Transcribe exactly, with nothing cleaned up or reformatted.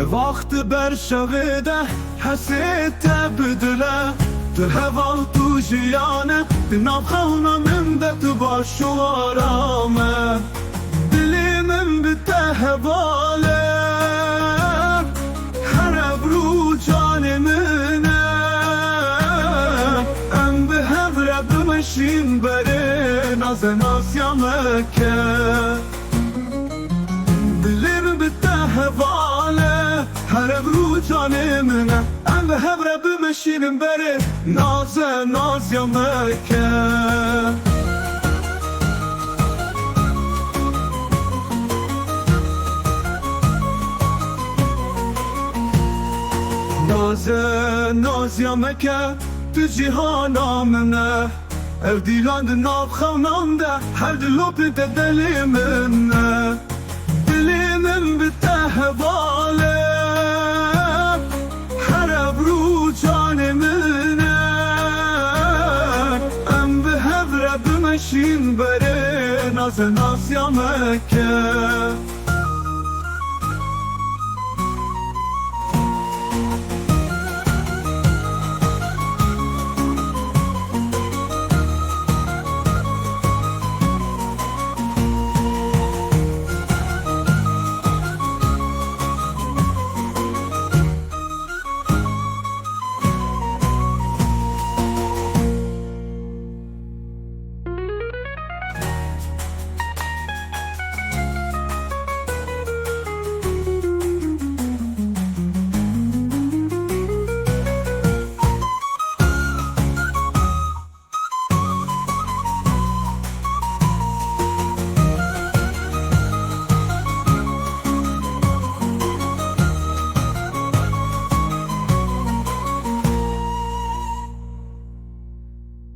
Ev ax di ber şevê de hesê te bi dil e. Tu heval, tu jiyan e. Di nav xewna min de tu baş û aram e. Dilê min bi te heval e. Here bi rû canê min e. Em bi hev re bimeşîn berê, naze naziya me ke. Dilê min bi te heval e, here bi rû canê min e. Em bi hev re bimeşînin berê, naze naziya me ke. Naze naziya me ke, tu cîhana min e. Ev dîlan di nav xewnan de her di lopê te delê min e. Dilê min bi te heval e, here bi rû canê min e. Em bi hev re bimeşîn berê, naze naziya me ke.